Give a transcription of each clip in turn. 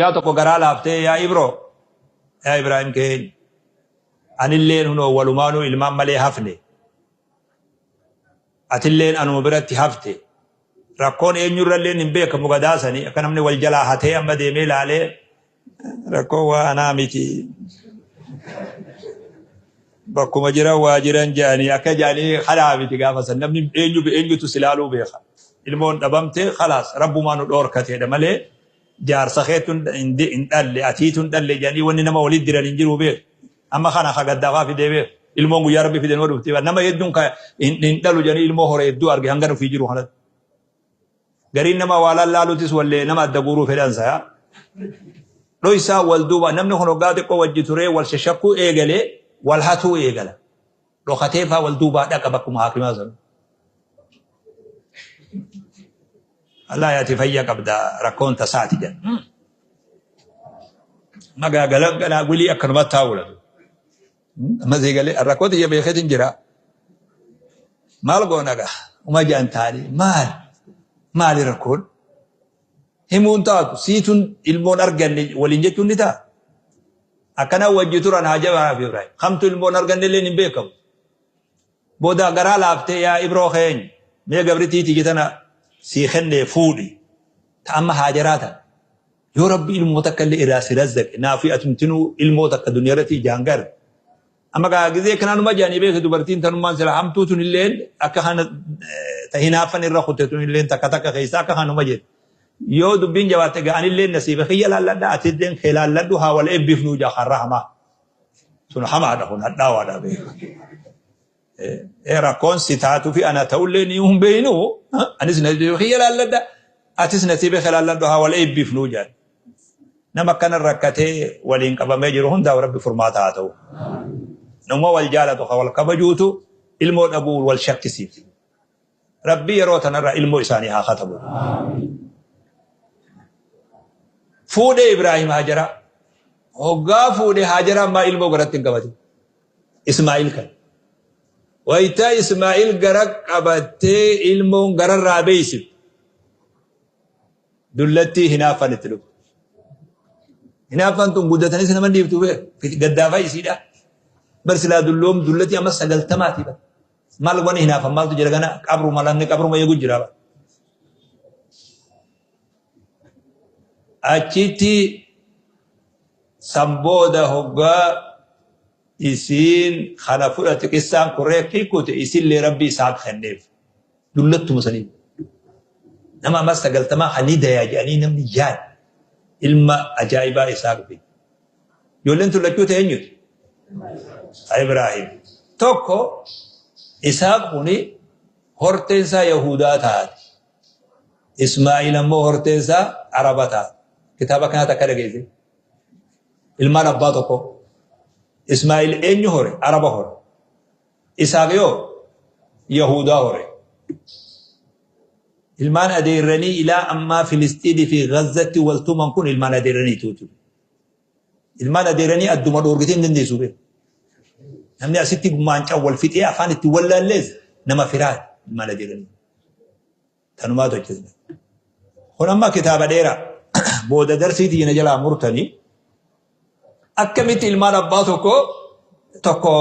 Guyyaa tokko garaa laaftee, yaa Ibroo, yaa Ibraahim keenya, anilleen hunoo walumaanuu ilmaan malee hafne, atilleen anuma biratti hafte, rakkoon eenyurralleen hin beekamu gadaasanii akka namni wal jalaa hatee amma deemee laalee rakkoon waa anaa miti. Bakkuma jiran waa jiran jedhanii akka jedhanii kanaa miti gaafa san namni eenyu eenyutu si laaluu beeka. Ilmoon dhabamte khalaas rabbumaa nu dhoorkateedha malee jaarsa keetu hin dhalle atiitu hin dhalle jedhanii wanni nama walitti diran hin jiru beek. Amma kana ka gaddaafaa fidee beek. Ilmoon guyyaa rabbi fide numa dhufti. Nama hedduun ka hin dhalu jedhanii ilmoo hore hedduu arge hanga dhufii jiru kanatti. Gariin nama waa lallaalutis wallee nama adda guuruu fedhan saya. Dhoysaa wal duuba namni kun hoggaa xiqqoo wajji turee wal shashakkuu eegalee wal hatuu eegala. Dhokatee faa wal duubaa dhaqa bakkuma haakimaa sana. Wallaahi ati fayya qabda rakkoon tasaati jedha. Magaa galagalaa wilii akkanumatti taa'uudha. Amma sii galee rakkoo tiyya beekeetiin jira. Maal goona gaa? Uma jaan taa'anii maal? Maali rakkoon? Himuun taatu siitun ilmoon arganne waliin jechuun ni ta'a. Akkana wajji turan haa jabaa fi Ibrahim. Kamtu ilmoon arganne illee hin beekamu. Booda garaa laaftee yaa Ibroo keenya mee gabritii tiyya tana sii kennee fuudhi. Ta amma haajaraa tana. Yoo Rabbi ilmoo takka illee irraa si razzaqe naafi atumtinuu ilmoo takka duniyaa irratti ijaan gar. Amma gaa gizee kananuma jedhanii beekte dubartiin tanummaan sila hamtuu tun illeen akka kana ta hinaaffan irra kutte tun illeen takka takka keessa akka kanuma jedhe. Yoo dubbiin jabaatte gaa anillee nasiiba kiyya laalladha atilleen kee laalladhu haa wal eebbifnuu jaa kan rahmaa. Sun hamaadha kun hadhaawaadha beeka. Rakkoon si taatu fi ana ta'ullee ni hin beeynu anis nasiiba kiyya laalladha atis nasiiba kee laalladhu haa wal eebbifnuu jedhan. Nama akkana rakkatee waliin qabamee jiru hundaaf rabbi furmaata haa ta'u. Nama wal jaalatu ka wal kabajuutu ilmoo dhabuu wal shakkisiifti. Rabbi yeroo tanarraa ilmoo isaanii haa katabu. Fuudhee Ibraahim Haajaraa. Hoggaa fuudhee Haajaraa ammaa ilmoo garatti hin qabatin. Ismaa'il kan. Wayita Ismaa'il gara qabattee ilmoon gararraa beeksifte. Dullattii hinaaffan itti dhufte. Hinaaffan tun guddatanis nama dhiiftu beek. Gaddaafaa isiidha. Bar silaa dulloom dullatii amma sagaltamaati bar. Maal wani hinaafan maaltu jira gana qabruma namni qabruma eegu jira. Achitti san booda hoggaa isiin kana fudhate qissaan kun reekkii kute isillee rabbi isaaq kenneef. Dullattuma saniin. Nama amma sagaltamaa kan ni dayaa jedhanii namni yaad ilma ajaa'ibaa isaaq fide. Ijoolleen tun lachuu ta'e eenyuti? Ibraahim. Tokko Isaaq kuni horteen isaa Yahudaa taate. Ismaa'il ammoo horteen isaa Araba taate. Kitaaba kanatti akka dhageesse. Ilmaan abbaa tokko. Ismaa'il eenyu hore? Araba hore. Isaaq yoo Yahudaa hore. Ilmaan adeerranii ilaa ammaa Filisxiinii fi Gazzatti wal tuman kun ilmaan adeerraniituutu. Ilmaan adeeranii adduma dhoorgitee hin dandeessu beeku. Namni asitti maancaan wal fixee afaan itti wallaallees nama firaati ilmaan adeeranii. Tanumaatu hojjetame. Kun amma kitaaba dheeraa booda darsii tiyya jalaa murtanii akkamitti ilmaan abbaa tokko tokko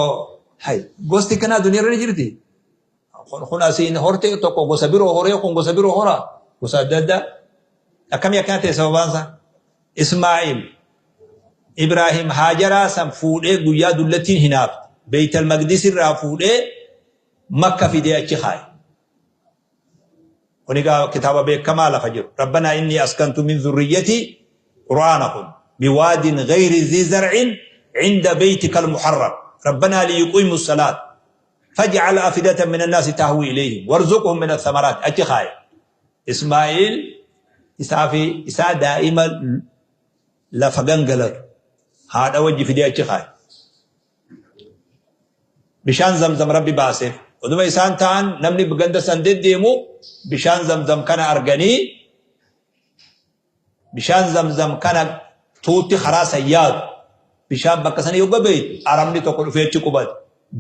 hay gosti kanaa duniyaa irra ni jirti. Kun asiin hortee tokko gosa biroo horee kun gosa biroo horaa gosa adda addaa akkamii akkana ta'e sababaan isaa. Ismaa'il Ibraahim Haajaraa san fuudhee guyyaa dullattiin hinaafte Beeytal Maqdis irraa fuudhee Makka fidee achi kaaye. Kun egaa kitaaba beekamaa lafa jiru. Rabbanaa inni askantu min zurriyyatii Qur'aana kun biwaadin gayri zii zar'in cinda beeytika almuharram Rabbanaa liyuqiimu salaat faj'al afidatan min annaasi tahwii ilayhim warzuqhum min athamaraat achi kaaye. Ismaa'il isaa fi isaa daa'ima lafa gangalatu haadha wajji fidee achi kaaye. Bishaan zamzam rabbi baaseef. Oduma isaan ta'an namni ganda san deddeemu bishaan zamzam kana arganii bishaan zamzam kana tuutti karaa san yaadu bishaan bakka sanii yogga beeytu arabni tokko dhufee achi qubate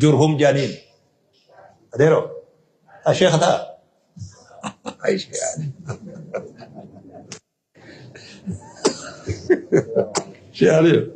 jurhum jedhaniin. Adeeroo sheekha ta'a. Si Aliyo.